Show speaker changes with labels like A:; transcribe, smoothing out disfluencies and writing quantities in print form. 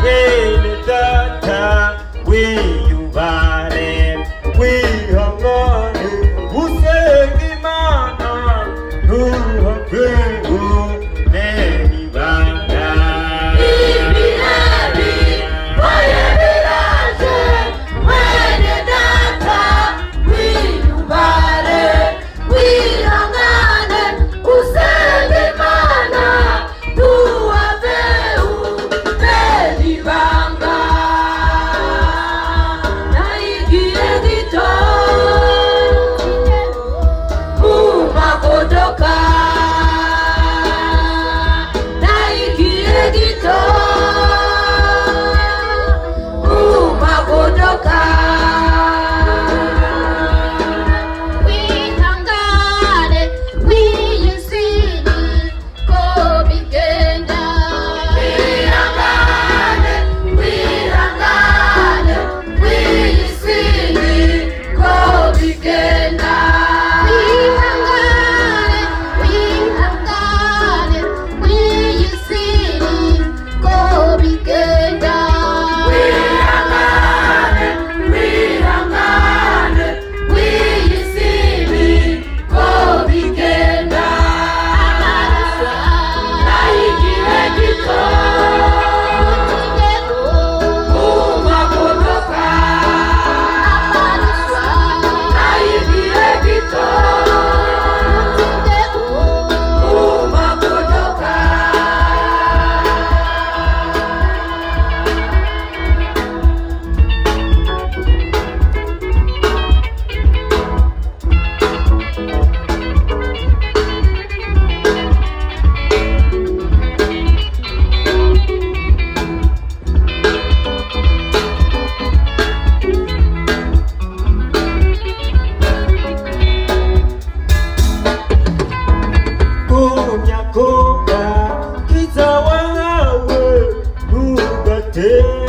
A: Mwene data wiyubare wihangane usenge Imana ntuhave umena ibanga.
B: Ibihe bigoye biraje, mwene data wiyubare wihangane usenge Imana ntuhave umena ibanga. Nayigiye gito mu magodoka, nayigiye gito mu magodoka.
C: Wihangane wiyisini ko bigenda.
B: Wihangane, wihangane, wiyisini ko bigenda.
C: Wihangane, wihangane, wiyisini ko bigenda.
B: Wihangane, wihangane, wiyisini ko bigenda. Nayigiye gito mu magodoka, nayigiye gito mu magodoka.
A: Gumya kuba kiza wawe ntugatere.